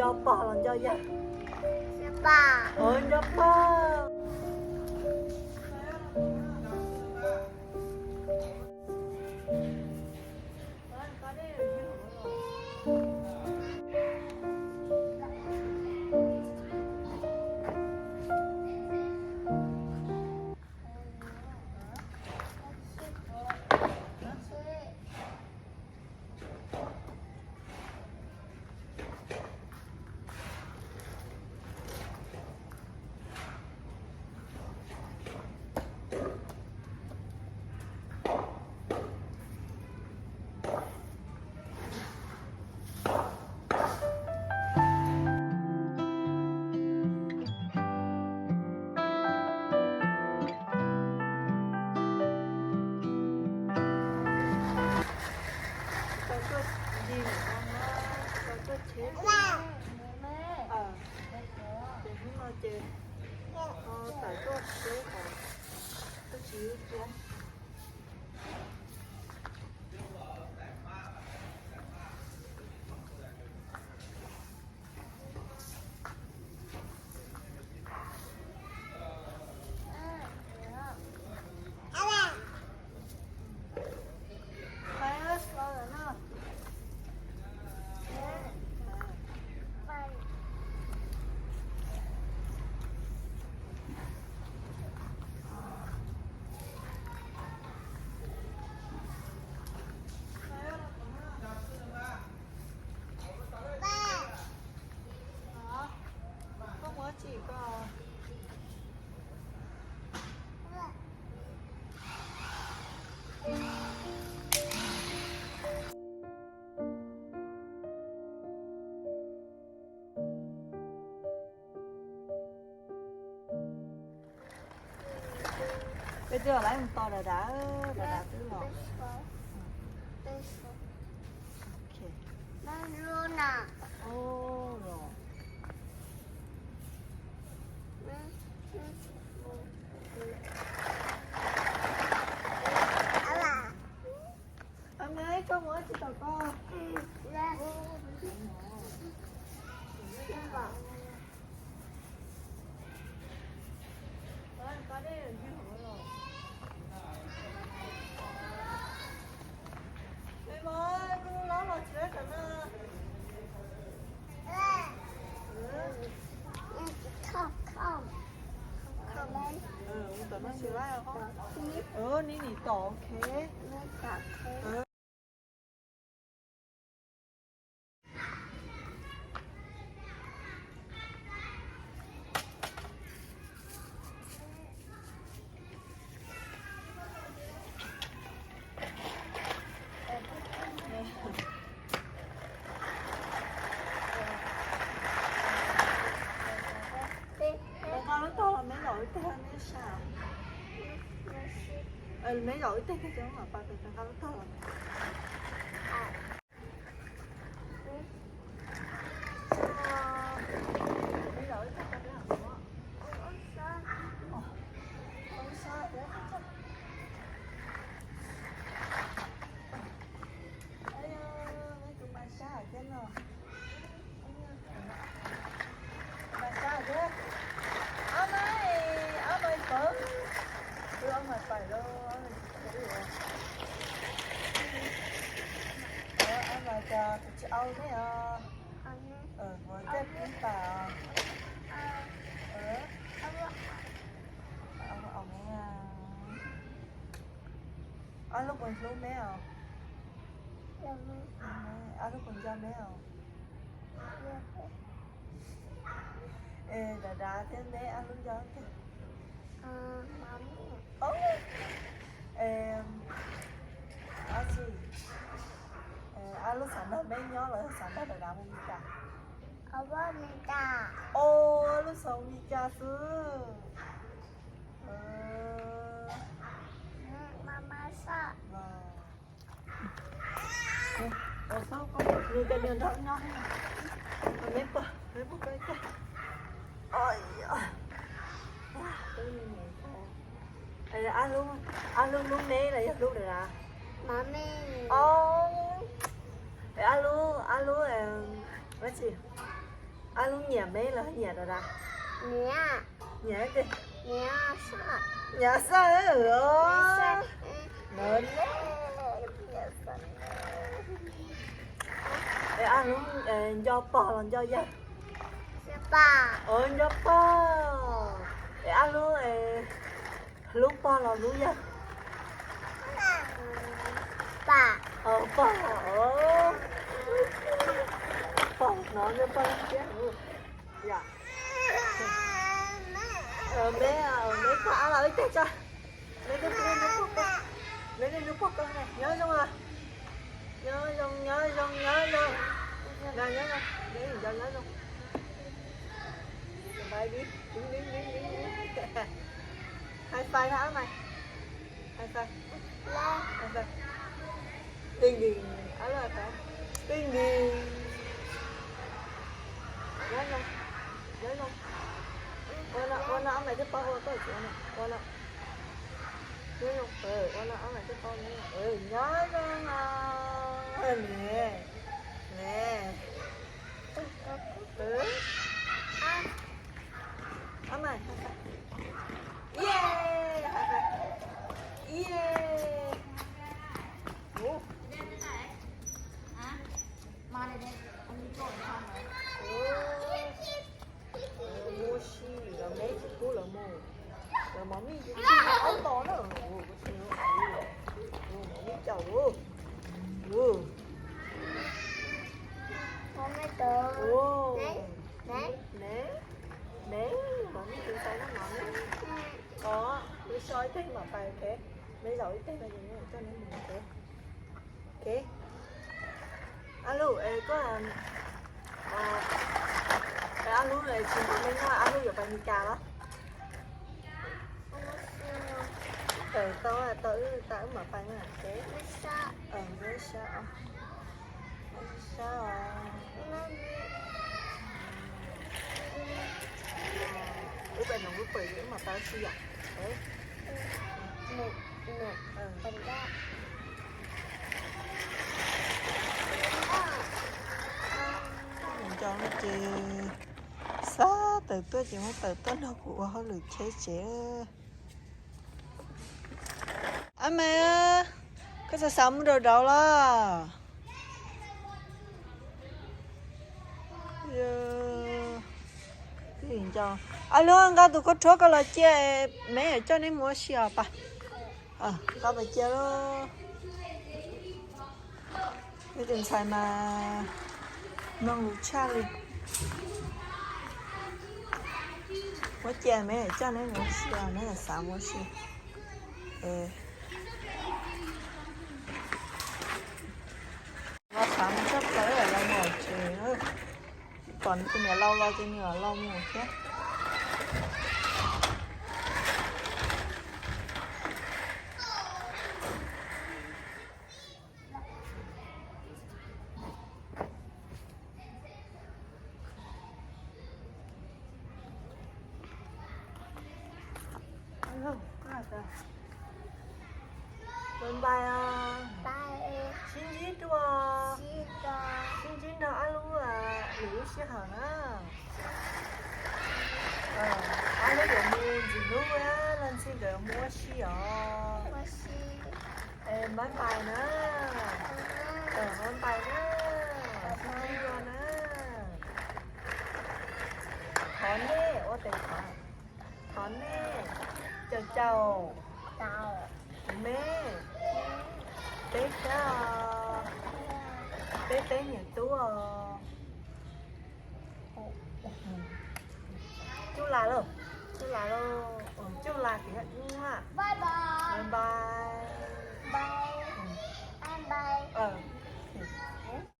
Nco pog los nco yawg? Nco pog. Ces hnub no ces ho tawm tuaj tsheb hauv, twb tsis cia. Peb twb los lawm, mus tos Dav Dav, Dav Dav twb los. Koj mus tsis tau koj. Nim nim tom, ok. Nqa lub tog los me zaum ib teg me sab. Me zaum ib teg teg cov mam pas pem nqa lub tog los. Mas sab thiab. Ob no, ob no pawg, wb ob mas pais lauj. Ob mas cas kuv tsis au neb os. Kuv tej pib tas os. Ob lub puas hlub neb os? Ob lub puas nco neb os? Es Dav Dav thiab neb ob lub nco tiag? Ob tsi, ob lub xav nrog neb nyob los xav nrog Dav Dav mus Mes Kas? Os, ob lub xav mus Mes Kas xwb. Nws cov niag nrog nyob, me pog, me pog, ob lub, ob lub hlub neb los yog hlub Dav Dav? Ob lub, ob lub, dab tsi? Ab Lub nyiam meb los nyiam Dada? Nyiam, nyiam xwb. Es Ab Lub nco pog los nco yawg? Nco pog. Es Ab Lub hlub pog los hlub yawg? Pog. Pog, hnov nco pog thiab. Meb, meb pog ab los ib teg tso. Meb niaj hnub pog koj, nyob zoo os. Nyob zoo, nyob zoo, nyob zoo. Nyob zoo, nyob zoo. High five, high five. Tij Nkim, ab lub high five. Tij Nkim. Nyob zoo, nyob zoo. Ua no, ua no, ab mais thiaj paub, ua koj tsis ua no, ua no. Nyob zoo, ua no, ab mais thiaj paub. Nyob zoo os. Ne, ne. Ab mais, ie, ie. Muab sib los meb tsis pub lawv mus. Lawv mov mij ces tsis hais ob tos na. Mov mij caum. Ne, ne, mov mij tus ntxhais no mov mij. Os, meb so ib teg mam pais, ok. Meb zaum ib teg no ces meb coj neb mus, ok. Ok. Ab Lub, es koj, es Ab Lub tsis nrog meb nyob, Ab Lub yuav pais Meskas los? Tau, tau, wb, tau wb mam pais na, ok. Wb sab os. Wb pais noog wb pawg wb mam pais ua si yom. Nco no ces xav tawm tuaj ces muab tawm tuaj nrog kuv ua hauj lwm cheb tsev. Ab mais, koj xav xav mus rau dauv los? Ab Lub, nqa tus khaub rhuab koj los cia, meb yuav coj neb mus ua si os pas. Nqa mus cia lauj. Wb tus ntxhais mas mloog lus tshaj li. Muab cia meb coj neb mus ua si, neb xav mus ua si. Los xav mus tshaj plaws los mus tsev. Pom nws tus niam laus los ces nws los mus thiab. Npais os. Sib ntsib dua. Sib ntsib nrog Ab Lub lwm lub sij hawm na. Ab Lub yuav mus ntxim hlub, Leej Txhij nkawd yuav mus ua si os. Npais npais na. Npais na. Sib ntsib dua na. Thov nej, ua tes thov. Thov nej. Caum caum. Kuv me. Peb sab os. Peb peb niam tub os. Cuj las lauj. Cuj las lauj. Cuj las tias npais.